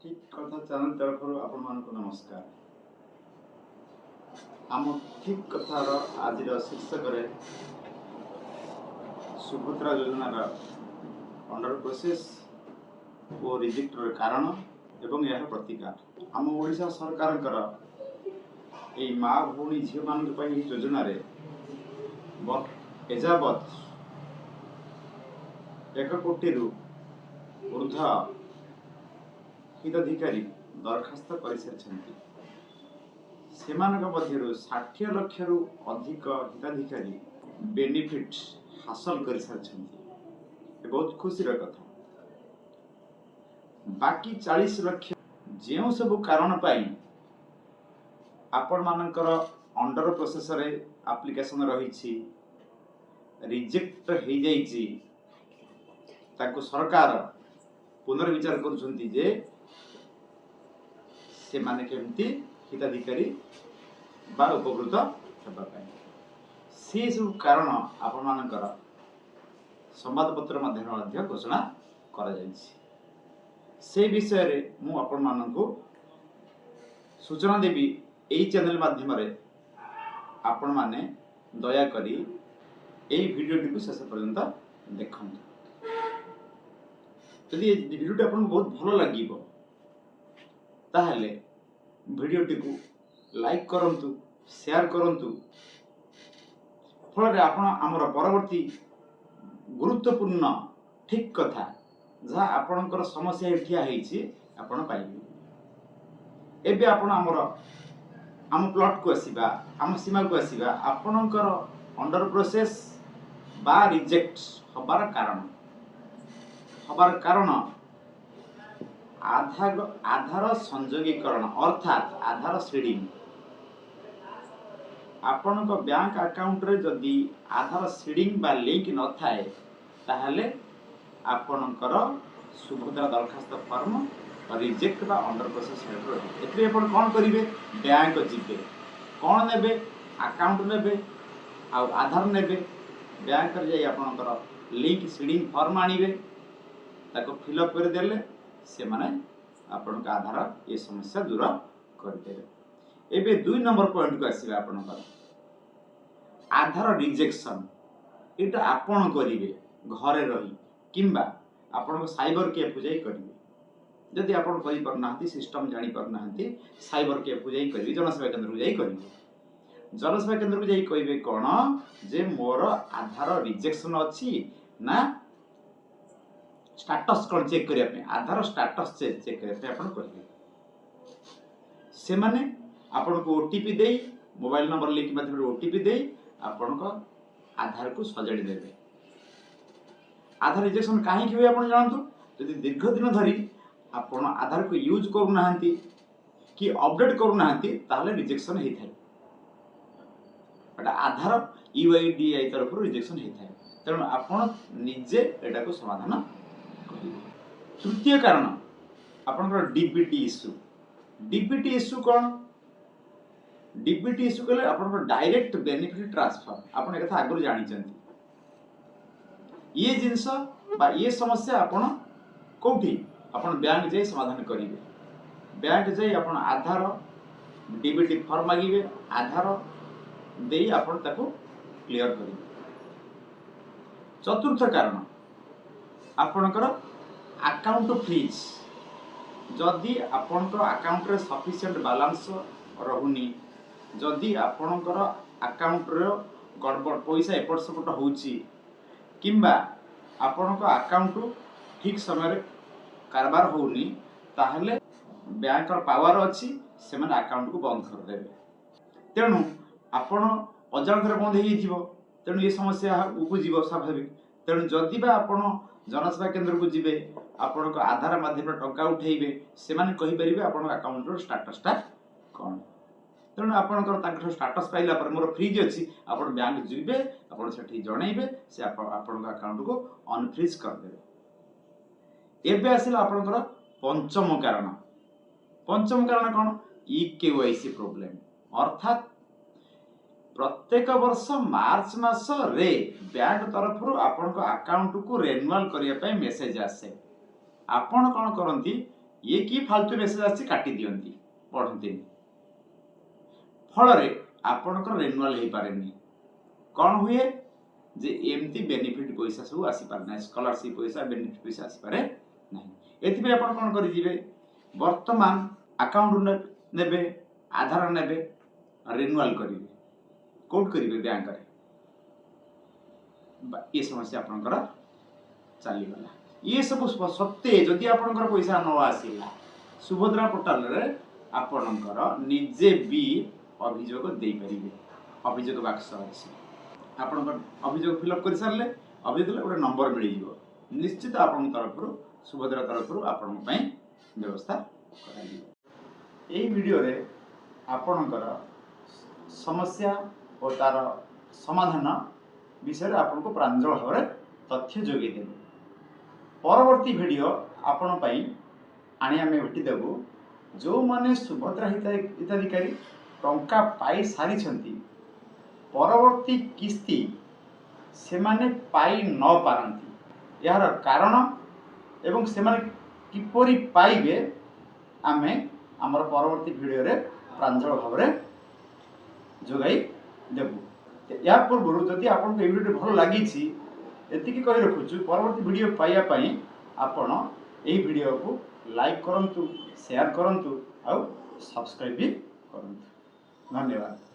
ଠିକ୍ କଥା ଚ୍ୟାନେଲ୍ ତରଫରୁ ଆପଣମାନଙ୍କୁ ନମସ୍କାର। ଆମ ଠିକ୍ କଥାର ଆଜିର ଶୀର୍ଷକରେ ସୁଭଦ୍ରା ଯୋଜନାର ଅଣ୍ଡର ପ୍ରୋସେସ୍ ଓ ରିଜେକ୍ଟର କାରଣ ଏବଂ ଏହାର ପ୍ରତିକାର। ଆମ ଓଡ଼ିଶା ସରକାରଙ୍କର ଏଇ ମା, ଭଉଣୀ, ଝିଅମାନଙ୍କ ପାଇଁ ଏହି ଯୋଜନାରେ ଏଯାବତ୍ 1 କୋଟିରୁ ଉର୍ଦ୍ଧ୍ୱ ହିତାଧିକାରୀ ଦରଖାସ୍ତ କରିସାରିଛନ୍ତି। ସେମାନଙ୍କ ମଧ୍ୟରୁ 60 ଲକ୍ଷରୁ ଅଧିକ ହିତାଧିକାରୀ ବେନିଫିଟ୍ ହାସଲ କରିସାରିଛନ୍ତି। ଏ ବହୁତ ଖୁସିର କଥା। ବାକି 40 ଲକ୍ଷ ଯେଉଁ ସବୁ କାରଣ ପାଇଁ ଆପଣମାନଙ୍କର ଅଣ୍ଡର ପ୍ରୋସେସରେ ଆପ୍ଲିକେସନ ରହିଛି, ରିଜେକ୍ଟ ହେଇଯାଇଛି, ତାକୁ ସରକାର ପୁନର୍ବିଚାର କରୁଛନ୍ତି ଯେ ସେମାନେ କେମିତି ହିତାଧିକାରୀ ବା ଉପକୃତ ହେବା ପାଇଁ। ସେ ସବୁ କାରଣ ଆପଣମାନଙ୍କର ସମ୍ବାଦପତ୍ର ମାଧ୍ୟମରେ ମଧ୍ୟ ଘୋଷଣା କରାଯାଇଛି। ସେ ବିଷୟରେ ମୁଁ ଆପଣମାନଙ୍କୁ ସୂଚନା ଦେବି ଏଇ ଚ୍ୟାନେଲ ମାଧ୍ୟମରେ। ଆପଣମାନେ ଦୟାକରି ଏଇ ଭିଡ଼ିଓଟିକୁ ଶେଷ ପର୍ଯ୍ୟନ୍ତ ଦେଖନ୍ତୁ। ଯଦି ଏ ଭିଡ଼ିଓଟି ଆପଣଙ୍କୁ ବହୁତ ଭଲ ଲାଗିବ, ତାହେଲେ ଭିଡ଼ିଓଟିକୁ ଲାଇକ୍ କରନ୍ତୁ, ସେୟାର କରନ୍ତୁ। ଫଳରେ ଆପଣ ଆମର ପରବର୍ତ୍ତୀ ଗୁରୁତ୍ୱପୂର୍ଣ୍ଣ ଠିକ୍ କଥା, ଯାହା ଆପଣଙ୍କର ସମସ୍ୟା ଠିଆ ହେଇଛି, ଆପଣ ପାଇବେ। ଏବେ ଆପଣ ଆମ ପ୍ଲଟ୍କୁ ଆସିବା, ଆମ ସୀମାକୁ ଆସିବା। ଆପଣଙ୍କର ଅଣ୍ଡର ପ୍ରୋସେସ୍ ବା ରିଜେକ୍ଟ ହବାର କାରଣ ଆଧାର ସଂଯୋଗୀକରଣ, ଅର୍ଥାତ୍ ଆଧାର ସିଡ଼ିଂ। ଆପଣଙ୍କ ବ୍ୟାଙ୍କ ଆକାଉଣ୍ଟରେ ଯଦି ଆଧାର ସିଡ଼ିଂ ବା ଲିଙ୍କ ନଥାଏ, ତାହେଲେ ଆପଣଙ୍କର ସୁଭଦ୍ରା ଦରଖାସ୍ତ ଫର୍ମ ରିଜେକ୍ଟ ବା ଅଣ୍ଡର ପ୍ରୋସେସ୍ ରହିବ। ଏଥିରେ ଆପଣ କ'ଣ କରିବେ? ବ୍ୟାଙ୍କ ଯିବେ। କ'ଣ ନେବେ? ଆକାଉଣ୍ଟ ନେବେ ଆଉ ଆଧାର ନେବେ। ବ୍ୟାଙ୍କରେ ଯାଇ ଆପଣଙ୍କର ଲିଙ୍କ ସିଡ଼ିଂ ଫର୍ମ ଆଣିବେ। ତାକୁ ଫିଲ୍ଅପ୍ କରିଦେଲେ ସେମାନେ ଆପଣଙ୍କ ଆଧାର ଏ ସମସ୍ୟା ଦୂର କରିଦେବେ। ଏବେ 2 ନମ୍ବର ପଏଣ୍ଟକୁ ଆସିବେ। ଆପଣଙ୍କର ଆଧାର ରିଜେକ୍ସନ୍, ଏଇଟା ଆପଣ କରିବେ ଘରେ ରହି କିମ୍ବା ଆପଣଙ୍କ ସାଇବର କ୍ୟାଫେକୁ ଯାଇ କରିବେ। ଯଦି ଆପଣ କରିପାରୁନାହାନ୍ତି, ସିଷ୍ଟମ୍ ଜାଣିପାରୁନାହାନ୍ତି, ସାଇବର କ୍ୟାଫେକୁ ଯାଇ କରିବେ, ଜନସେବା କେନ୍ଦ୍ରକୁ ଯାଇ କରିବେ। ଜନସେବା କେନ୍ଦ୍ରକୁ ଯାଇ କହିବେ କ'ଣ ଯେ ମୋର ଆଧାର ରିଜେକ୍ସନ୍ ଅଛି ନା ଷ୍ଟାଟସ୍ କ'ଣ ଚେକ୍ କରିବା ପାଇଁ, ଆଧାର ଷ୍ଟାଟସ୍ ଚେକ୍ କରିବା ପାଇଁ ଆପଣ କହିବେ। ସେମାନେ ଆପଣଙ୍କୁ ଓଟିପି ଦେଇ, ମୋବାଇଲ ନମ୍ବର ଲିଙ୍କ ମାଧ୍ୟମରେ ଓଟିପି ଦେଇ ଆପଣଙ୍କ ଆଧାରକୁ ସଜାଡ଼ି ଦେବେ। ଆଧାର ରିଜେକ୍ସନ୍ କାହିଁକି ହୁଏ ଆପଣ ଜାଣନ୍ତୁ। ଯଦି ଦୀର୍ଘ ଦିନ ଧରି ଆପଣ ଆଧାରକୁ ୟୁଜ୍ କରୁନାହାନ୍ତି କି ଅପଡେଟ୍ କରୁନାହାନ୍ତି, ତାହେଲେ ରିଜେକ୍ସନ୍ ହେଇଥାଏ। ଏଟା ଆଧାର ୟୁଆଇଡିଏଆଇ ତରଫରୁ ରିଜେକ୍ସନ୍ ହେଇଥାଏ। ତେଣୁ ଆପଣ ନିଜେ ଏଟାକୁ ସମାଧାନ କରିବେ। ତୃତୀୟ କାରଣ ଆପଣଙ୍କର ଡିବିଟି ଇସ୍ୟୁ। ଡିବିଟି ଇସ୍ୟୁ କ'ଣ? ଡିବିଟି ଇସ୍ୟୁ କଲେ ଆପଣଙ୍କର ଡାଇରେକ୍ଟ ବେନିଫିଟ୍ ଟ୍ରାନ୍ସଫର। ଆପଣ ଏ କଥା ଆଗରୁ ଜାଣିଛନ୍ତି। ଇଏ ଜିନିଷ ବା ଇଏ ସମସ୍ୟା ଆପଣ କୋଉଠି? ଆପଣ ବ୍ୟାଙ୍କ ଯାଇ ସମାଧାନ କରିବେ। ବ୍ୟାଙ୍କ ଯାଇ ଆପଣ ଆଧାର ଡିବିଟି ଫର୍ମ ମାଗିବେ, ଆଧାର ଦେଇ ଆପଣ ତାକୁ କ୍ଲିଅର କରିବେ। ଚତୁର୍ଥ କାରଣ ଆପଣଙ୍କର ଆକାଉଣ୍ଟ ଫ୍ରିଜ୍। ଯଦି ଆପଣଙ୍କ ଆକାଉଣ୍ଟରେ ସଫିସିଏଣ୍ଟ ବାଲାନ୍ସ ରହୁନି, ଯଦି ଆପଣଙ୍କର ଆକାଉଣ୍ଟର ଗଡ଼ବଡ଼, ପଇସା ଏପଟ ସେପଟ ହେଉଛି କିମ୍ବା ଆପଣଙ୍କ ଆକାଉଣ୍ଟରୁ ଠିକ୍ ସମୟରେ କାରବାର ହେଉନି, ତାହେଲେ ବ୍ୟାଙ୍କର ପାୱାର ଅଛି, ସେମାନେ ଆକାଉଣ୍ଟକୁ ବନ୍ଦ କରିଦେବେ। ତେଣୁ ଆପଣ ଅଜାଣତରେ ବନ୍ଦ ହେଇଯାଇଥିବ। ତେଣୁ ଏ ସମସ୍ୟା ଉପୁଜିବ ସ୍ୱାଭାବିକ। ତେଣୁ ଯଦି ବା ଆପଣ ଜନସେବା କେନ୍ଦ୍ରକୁ ଯିବେ, ଆପଣଙ୍କ ଆଧାର ମାଧ୍ୟମରେ ଟଙ୍କା ଉଠେଇବେ, ସେମାନେ କହିପାରିବେ ଆପଣଙ୍କ ଆକାଉଣ୍ଟର ଷ୍ଟାଟସଟା କ'ଣ। ତେଣୁ ଆପଣଙ୍କର ତାଙ୍କଠାରୁ ଷ୍ଟାଟସ୍ ପାଇଲା ପରେ, ମୋର ଫ୍ରିଜ୍ ଅଛି, ଆପଣ ବ୍ୟାଙ୍କ ଯିବେ, ଆପଣ ସେଠି ଜଣେଇବେ, ସେ ଆପଣଙ୍କ ଆକାଉଣ୍ଟକୁ ଅନଫ୍ରିଜ୍ କରିଦେବେ। ଏବେ ଆସିଲା ଆପଣଙ୍କର ପଞ୍ଚମ କାରଣ। ପଞ୍ଚମ କାରଣ କ'ଣ? ଇ କେୱାଇସି ପ୍ରୋବ୍ଲେମ। ଅର୍ଥାତ୍ ପ୍ରତ୍ୟେକ ବର୍ଷ ମାର୍ଚ୍ଚ ମାସରେ ବ୍ୟାଙ୍କ ତରଫରୁ ଆପଣଙ୍କ ଆକାଉଣ୍ଟକୁ ରେନୁଆଲ କରିବା ପାଇଁ ମେସେଜ ଆସେ। ଆପଣ କ'ଣ କରନ୍ତି? ଇଏ କି ଫାଲତୁ ମେସେଜ ଆସିଛି, କାଟି ଦିଅନ୍ତି, ପଢ଼ନ୍ତିନି। ଫଳରେ ଆପଣଙ୍କର ରେନୁଆଲ ହେଇପାରେନି। କ'ଣ ହୁଏ ଯେ ଏମିତି ବେନିଫିଟ୍ ପଇସା ସବୁ ଆସିପାରେ ନାହିଁ, ସ୍କଲାରସିପ୍ ପଇସା, ବେନିଫିଟ୍ ପଇସା ଆସିପାରେ ନାହିଁ। ଏଥିପାଇଁ ଆପଣ କ'ଣ କରିଯିବେ? ବର୍ତ୍ତମାନ ଆକାଉଣ୍ଟ ନେବେ, ଆଧାର ନେବେ, ରେନୁଆଲ କରିବେ। କୋଉଠି କରିବେ? ବ୍ୟାଙ୍କରେ। ଏ ସମସ୍ୟା ଆପଣଙ୍କର ଚାଲିଗଲା। ଇଏ ସବୁ ସତ୍ତ୍ୱେ ଯଦି ଆପଣଙ୍କର ପଇସା ନ ଆସିଲା, ସୁଭଦ୍ରା ପୋର୍ଟାଲରେ ଆପଣଙ୍କର ନିଜେ ବି ଅଭିଯୋଗ ଦେଇପାରିବେ। ଅଭିଯୋଗ ବାକ୍ସ ଅଛି। ଆପଣଙ୍କ ଅଭିଯୋଗ ଫିଲ୍ଅପ୍ କରିସାରିଲେ, ଅଭିଯୋଗ ଦେଲେ ଗୋଟେ ନମ୍ବର ମିଳିଯିବ। ନିଶ୍ଚିତ ଆପଣଙ୍କ ତରଫରୁ, ସୁଭଦ୍ରା ତରଫରୁ ଆପଣଙ୍କ ପାଇଁ ବ୍ୟବସ୍ଥା କରାଯିବ। ଏହି ଭିଡ଼ିଓରେ ଆପଣଙ୍କର ସମସ୍ୟା ଓ ତାର ସମାଧାନ ବିଷୟରେ ଆପଣଙ୍କୁ ପ୍ରାଞ୍ଜଳ ଭାବରେ ତଥ୍ୟ ଯୋଗାଇ ଦେବୁ। ପରବର୍ତ୍ତୀ ଭିଡ଼ିଓ ଆପଣ ପାଇଁ ଆଣି ଆମେ ଭେଟି ଦେବୁ, ଯେଉଁମାନେ ସୁଭଦ୍ରା ହିତାଧିକାରୀ ଟଙ୍କା ପାଇସାରିଛନ୍ତି, ପରବର୍ତ୍ତୀ କିସ୍ତି ସେମାନେ ପାଇ ନ ପାରନ୍ତି, ଏହାର କାରଣ ଏବଂ ସେମାନେ କିପରି ପାଇବେ, ଆମେ ଆମର ପରବର୍ତ୍ତୀ ଭିଡ଼ିଓରେ ପ୍ରାଞ୍ଜଳ ଭାବରେ ଯୋଗାଇ ଦେବୁ। ଏହା ପୂର୍ବରୁ ଯଦି ଆପଣଙ୍କୁ ଏହି ଭିଡ଼ିଓଟି ଭଲ ଲାଗିଛି, ଏତିକି କହି ରଖୁଛୁ, ପରବର୍ତ୍ତୀ ଭିଡ଼ିଓ ପାଇବା ପାଇଁ ଆପଣ ଏହି ଭିଡ଼ିଓକୁ ଲାଇକ୍ କରନ୍ତୁ, ସେୟାର କରନ୍ତୁ ଆଉ ସବସ୍କ୍ରାଇବ୍ ବି କରନ୍ତୁ। ଧନ୍ୟବାଦ।